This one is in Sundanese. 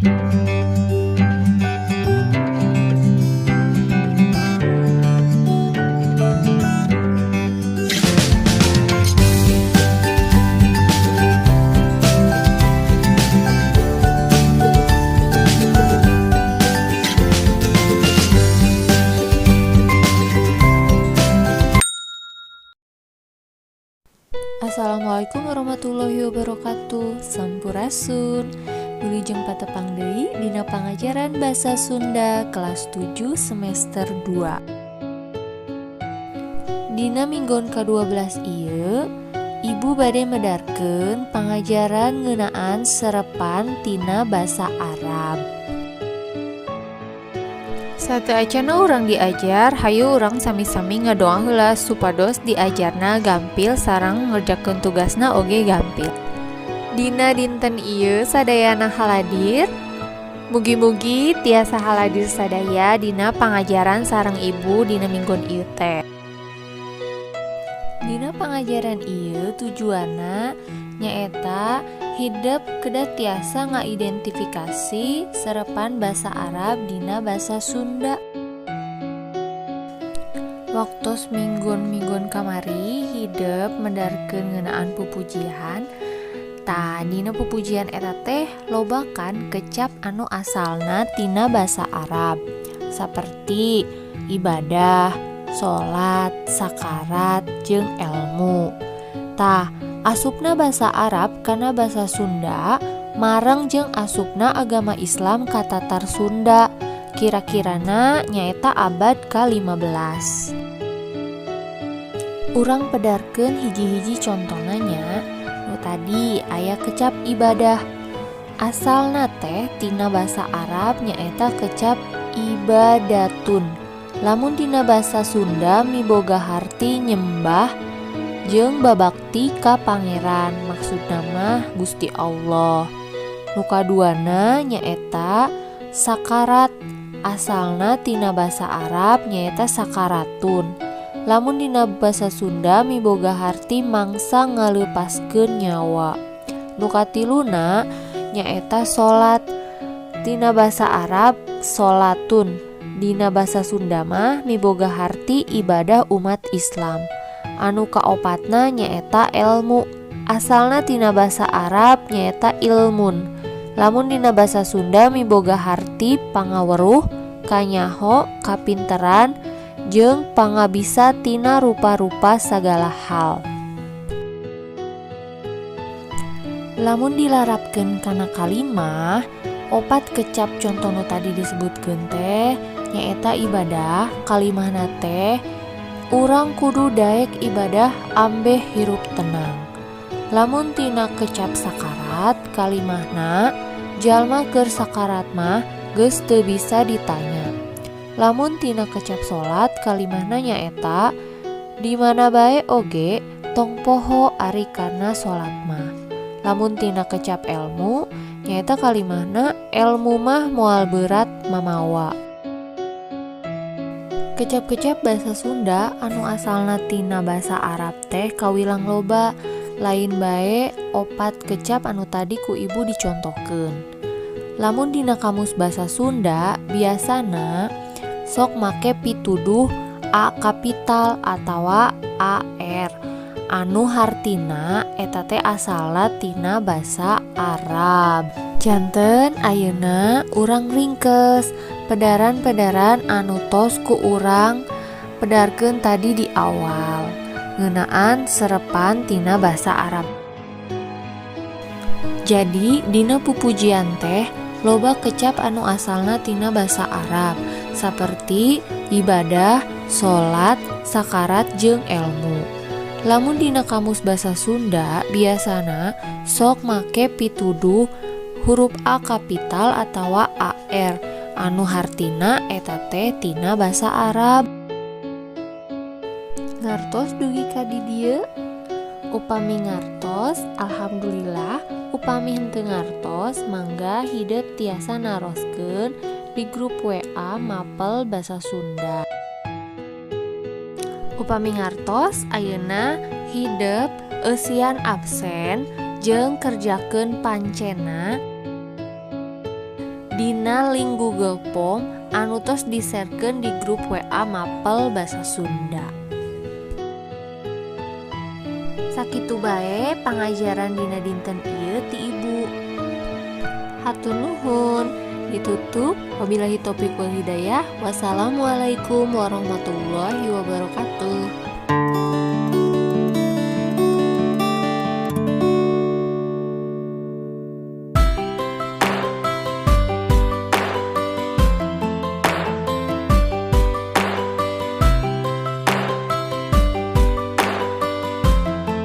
Assalamualaikum warahmatullahi wabarakatuh. Sampurasun. Wilujeng patepang deui dina pangajaran Basa Sunda kelas 7 semester 2. Dina minggon ka-12 ieu, Ibu bade medarkeun pangajaran ngeunaan serepan tina basa Arab. Sateuacanna urang diajar, hayu urang sami-sami ngadoa heula supados diajarna gampil sareng ngerjakeun tugasna oge gampil. Dina dinten ieu sadayana haladir, mugi-mugi tiasa haladir sadaya dina pangajaran sareng Ibu dina minggon ieu teh. Dina pangajaran ieu tujuanna nyaeta hidep kedah tiasa ngaidentifikasi serepan basa Arab dina basa Sunda. Waktos minggon-minggon kamari hidep medarkeun ngeunaan pupujian. Tah, dina pupujian eta teh loba kan kecap anu asalna tina basa Arab, saperti ibadah, salat, sakarat, jeung elmu. Tah, asupna basa Arab kana basa Sunda mareng jeung asupna agama Islam ka Tatar Sunda, kira-kirana nyaeta abad ka-15. Urang pedarkeun hiji-hiji contona nya. Nu tadi aya kecap ibadah. Asalna teh tina basa Arab nyaeta kecap ibadatun. Lamun dina basa Sunda miboga harti nyembah jeung babakti ka pangeran, maksudna mah Gusti Allah. Nu kaduana nyaeta sakarat. Asalna tina basa Arab nyaeta sakaratun. Lamun dina basa Sunda miboga harti mangsa ngaleupaskeun nyawa. Nu katiluna nyaeta salat. Tina basa Arab salatun. Dina basa Sunda mah miboga harti ibadah umat Islam. Anu kaopatna nyaeta elmu. Asalna tina basa Arab nyaeta ilmun. Lamun dina basa Sunda miboga harti pangaweruh, kanyaho, kapinteran, jeung pangabisa tina rupa-rupa sagala hal. Lamun dilarapkeun kana kalimah, opat kecap conto nu tadi disebutkeun teh nyaeta ibadah, kalimahna teh urang kudu daek ibadah ambeh hirup tenang. Lamun tina kecap sakarat, kalimahna jalma keur sakarat mah geus teu bisa ditanya. Lamun tina kecap salat, kalimahna nyaeta di mana bae oge tong poho ari kana salat mah. Lamun tina kecap elmu nyaeta kalimahna elmu mah moal berat mamawa. Kecap-kecap bahasa Sunda anu asalna tina bahasa Arab teh kawilang loba, lain bae opat kecap anu tadi ku Ibu dicontohkeun. Lamun dina kamus bahasa Sunda biasana sok make pituduh A kapital atawa AR anu hartina eta teh asalna tina basa Arab. Janten ayeuna urang ringkes pedaran-pedaran anu tos ku urang pedarkeun tadi di awal ngeunaan serepan tina basa Arab. Jadi dina pupujian teh loba kecap anu asalna tina basa Arab saperti ibadah, salat, sakarat jeung elmu. Lamun dina kamus basa Sunda biasana sok make pituduh huruf A kapital atawa AR anu hartina eta teh tina basa Arab. Ngartos dugi ka di dieu? Upami ngartos, alhamdulillah. Upami henteu ngartos, mangga hidep tiasa naroskeun di grup WA Mapel Basa Sunda. Upami ngartos, ayeuna hidep eusian absen jeung kerjakeun pancena. Dina link Google Form anu tos di-sharekeun di grup WA Mapel Basa Sunda. Sakitu bae pangajaran dina dinten ieu ti Ibu. Hatur nuhun. Ditutup wabillahi taufiq wal hidayah. Wassalamualaikum warahmatullahi wabarakatuh.